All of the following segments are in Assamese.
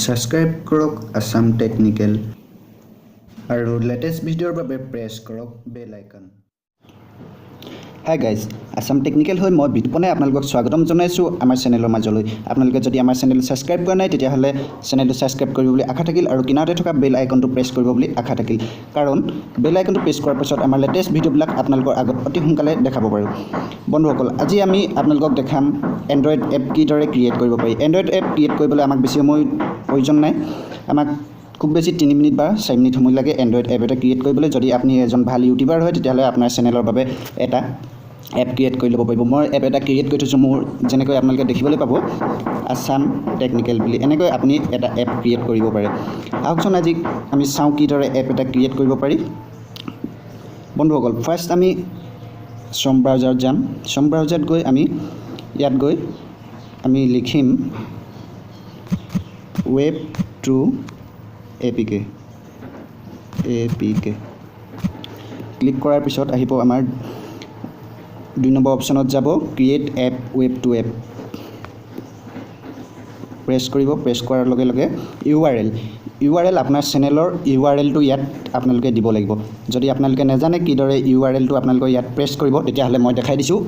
ছাবস্ক্ৰাইব কৰক আছাম টেকনিকেল আৰু লেটেষ্ট ভিডিঅ'ৰ বাবে প্ৰেছ কৰক bell icon. Hi guys, Assam technical হৈ মই বিতুপনে আপোনালোকক স্বাগতম জনাইছোঁ আমাৰ চেনেলৰ মাজলৈ। আপোনালোকে যদি আমাৰ চেনেল ছাবস্ক্ৰাইব কৰা নাই, তেতিয়াহ'লে চেনেলটো ছাবস্ক্ৰাইব কৰিব বুলি আশা থাকিল আৰু কিনাৰতে থকা বেল আইকনটো প্ৰেছ কৰিব বুলি আশা থাকিল, কাৰণ বেল আইকনটো প্ৰেছ কৰাৰ পাছত আমাৰ লেটেষ্ট ভিডিঅ'বিলাক আপোনালোকৰ আগত অতি সোনকালে দেখাব পাৰোঁ। বন্ধুসকল, আজি আমি আপোনালোকক দেখাম এণ্ড্ৰইড এপ কিদৰে ক্ৰিয়েট কৰিব পাৰি। এণ্ড্ৰইড এপ ক্ৰিয়েট কৰিবলৈ আমাক বেছি সময় প্ৰয়োজন নাই। আমাক খুব বেছি 3 মিনিট বা 4 মিনিট সময় লাগে এণ্ড্ৰইড এপ এটা ক্ৰিয়েট কৰিবলৈ। যদি আপুনি এজন ভাল ইউটিউবাৰ হয়, তেতিয়াহ'লে আপোনাৰ চেনেলৰ বাবে এটা এপ ক্ৰিয়েট কৰি ল'ব পাৰিব। মই এপ এটা ক্ৰিয়েট কৰি থৈছোঁ মোৰ, যেনেকৈ আপোনালোকে দেখিবলৈ পাব আছাম টেকনিকেল বুলি। এনেকৈ আপুনি এটা এপ ক্ৰিয়েট কৰিব পাৰে। আহকচোন, আজি আমি চাওঁ কিদৰে এপ এটা ক্ৰিয়েট কৰিব পাৰি। বন্ধুসকল, ফাৰ্ষ্ট আমি ক্ৰম ব্ৰাউজাৰত যাম। ক্ৰম ব্ৰাউজাৰত গৈ আমি ইয়াত গৈ আমি লিখিম web to APK, APK. Click কৰাৰ পিছত আহিব আমাৰ 2 নম্বৰ অপশ্যনত যাব, create app web two app. Press কৰিব। প্ৰেছ কৰাৰ লগে লগে U R L, U R L, আপোনাৰ চেনেলৰ ইউ আৰ এলটো ইয়াত আপোনালোকে দিব লাগিব। যদি আপোনালোকে নাজানে কিদৰে ইউ আৰ এলটো আপোনালোকে ইয়াত প্ৰেছ কৰিব, তেতিয়াহ'লে মই দেখাই দিছোঁ।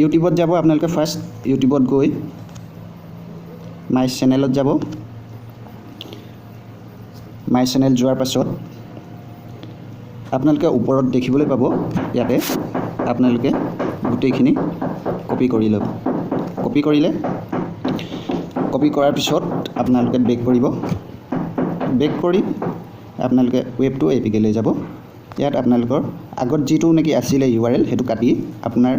ইউটিউবত যাব আপোনালোকে। ফাৰ্ষ্ট ইউটিউবত গৈ মাই চেনেলত যাব। মাই চেনেল যোৱাৰ পাছত আপোনালোকে ওপৰত দেখিবলৈ পাব, ইয়াতে আপোনালোকে গোটেইখিনি কপি কৰি ল'ব। কপি কৰিলে, কপি কৰাৰ পিছত আপোনালোকে বেক কৰিব। বেক কৰি আপোনালোকে ৱেবটো এ পি কেলৈ যাব। ইয়াত আপোনালোকৰ আগত যিটো নেকি আছিলে ইউ আৰ এল, সেইটো কাটি আপোনাৰ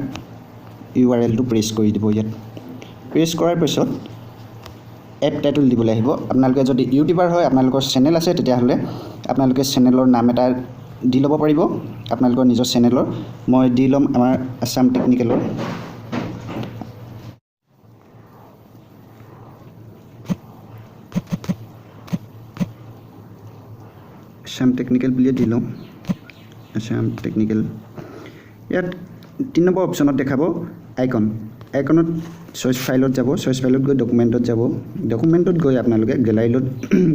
ইউ আৰ এলটো প্ৰেছ কৰি দিব। ইয়াত প্ৰেছ কৰাৰ পিছত এপ টাইটেল দিবলৈ আহিব। আপোনালোকে যদি ইউটিউবাৰ হয়, আপোনালোকৰ চেনেল আছে, তেতিয়াহ'লে আপোনালোকে চেনেলৰ নাম এটা দি ল'ব পাৰিব আপোনালোকৰ নিজৰ চেনেলৰ। মই দি ল'ম আমাৰ আছাম টেকনিকেলৰ, আছাম টেকনিকেল বুলিয়ে দি লওঁ, আছাম টেকনিকেল। ইয়াত 3 নম্বৰ অপশ্যনত দেখাব আইকন। আইকনত চইচ ফাইলত যাব। চইচ ফাইলত গৈ ডকুমেণ্টত যাব। ডকুমেণ্টত গৈ আপোনালোকে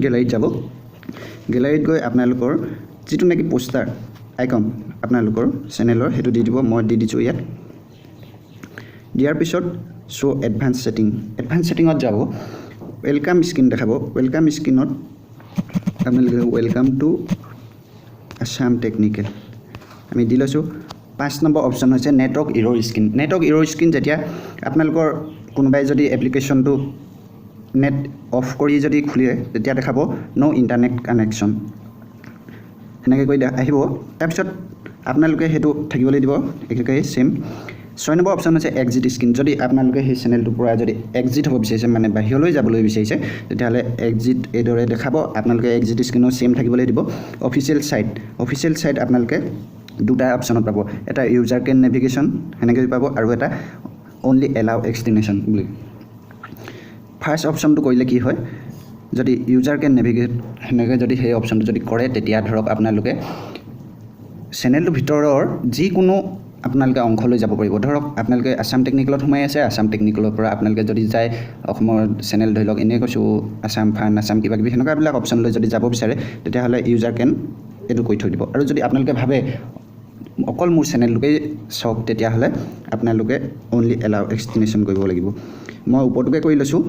গেলাৰীত যাব। গেলাৰীত গৈ আপোনালোকৰ যিটো নেকি পোষ্টাৰ আইকন আপোনালোকৰ চেনেলৰ, সেইটো দি দিব। মই দি দিছোঁ ইয়াত। দিয়াৰ পিছত শ্ব' এডভান্স ছেটিং, এডভান্স ছেটিঙত যাব। Welcome screen দেখাব। Welcome স্ক্ৰীণত আপোনালোকে welcome to Assam technical আমি দি লৈছোঁ। 5 নম্বৰ অপশ্যন হৈছে network error screen. Network error screen, যেতিয়া আপোনালোকৰ কোনোবাই যদি এপ্লিকেশ্যনটো নেট অফ কৰি যদি খোলে, তেতিয়া দেখাব ন' ইণ্টাৰনেট কানেকশ্যন, সেনেকৈ কৰি আহিব। তাৰপিছত আপোনালোকে সেইটো থাকিবলৈ দিব একেই ছেইম। 6 নম্বৰ অপশ্যন হৈছে এক্সিট স্ক্ৰীণ। যদি আপোনালোকে সেই চেনেলটোৰ পৰা যদি এক্সিট হ'ব বিচাৰিছে, মানে বাহিৰলৈ যাবলৈ বিচাৰিছে, তেতিয়াহ'লে এক্সিট এইদৰে দেখাব। আপোনালোকে এক্সিট স্ক্ৰীণো ছেইম থাকিবলৈ দিব। অফিচিয়েল ছাইট, অফিচিয়েল ছাইট আপোনালোকে দুটা অপশ্যনত পাব। এটা ইউজাৰ কেন নেভিগেশ্যন সেনেকৈ পাব আৰু এটা অনলি এলাউ এক্সটেনশ্যন বুলি। ফাৰ্ষ্ট অপশ্যনটো কৰিলে কি হয়? যদি ইউজাৰ কেন নেভিগেট সেনেকৈ যদি সেই অপশ্যনটো যদি কৰে, তেতিয়া ধৰক আপোনালোকে চেনেলটোৰ ভিতৰৰ যিকোনো আপোনালোকে অংশলৈ যাব পাৰিব। ধৰক আপোনালোকে আছাম টেকনিকেলত সোমাই আছে, আছাম টেকনিকেলৰ পৰা আপোনালোকে যদি যায় অসমৰ চেনেল, ধৰি লওক এনেই কৈছোঁ, আছাম ফান, আছাম কিবা কিবি, সেনেকুৱাবিলাক অপশ্যনলৈ যদি যাব বিচাৰে, তেতিয়াহ'লে ইউজাৰ কেন এইটো কৰি থৈ দিব। আৰু যদি আপোনালোকে ভাবে অকল মোৰ চেনেলটোকেই চাওক, তেতিয়াহ'লে আপোনালোকে অনলি এলাউ এক্সটেনশ্যন কৰিব লাগিব। মই ওপৰটোকে কৰি লৈছোঁ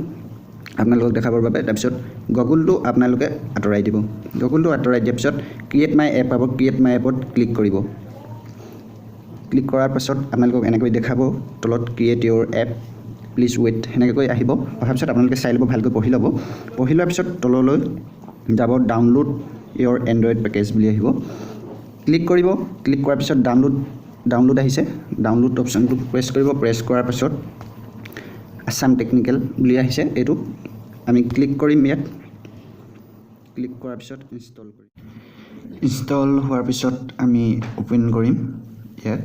আপোনালোকক দেখাবৰ বাবে। তাৰপিছত গগুলটো আপোনালোকে আঁতৰাই দিব। গগুলটো আঁতৰাই দিয়াৰ পিছত ক্ৰিয়েট মাই এপ পাব। ক্ৰিয়েট মাই এপত ক্লিক কৰিব। ক্লিক কৰাৰ পাছত আপোনালোকক এনেকৈ দেখাব তলত "Create your app, please wait" সেনেকৈ আহিব। অহাৰ পিছত আপোনালোকে চাই ল'ব, ভালকৈ পঢ়ি ল'ব। পঢ়ি লোৱাৰ পিছত তললৈ যাব, ডাউনলোড ইয়ৰ এণ্ড্ৰইড পেকেজ বুলি আহিব। ক্লিক কৰিব। ক্লিক কৰাৰ পিছত ডাউনলোড ডাউনলোড আহিছে। ডাউনলোড অপশ্যনটো প্ৰেছ কৰিব। প্ৰেছ কৰাৰ পাছত আছাম টেকনিকেল বুলি আহিছে, এইটো আমি ক্লিক কৰিম। ইয়াত ক্লিক কৰাৰ পিছত ইনষ্টল কৰিম। ইনষ্টল হোৱাৰ পিছত আমি অ'পেন কৰিম। ইয়াত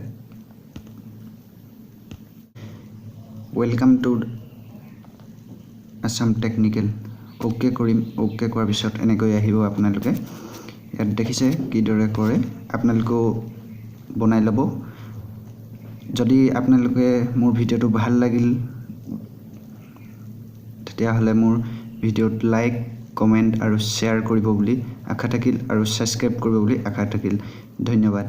welcome to Assam technical, okay কৰিম। অ'কে কৰাৰ পিছত এনেকৈ আহিব। আপোনালোকে ইয়াত দেখিছে কিদৰে কৰে, আপোনালোকেও বনাই ল'ব। যদি আপোনালোকে মোৰ ভিডিঅ'টো ভাল লাগিল, তেতিয়াহ'লে মোৰ ভিডিঅ'ত লাইক, কমেণ্ট আৰু শ্বেয়াৰ কৰিব বুলি আশা থাকিল আৰু ছাবস্ক্ৰাইব কৰিব বুলি আশা থাকিল। ধন্যবাদ।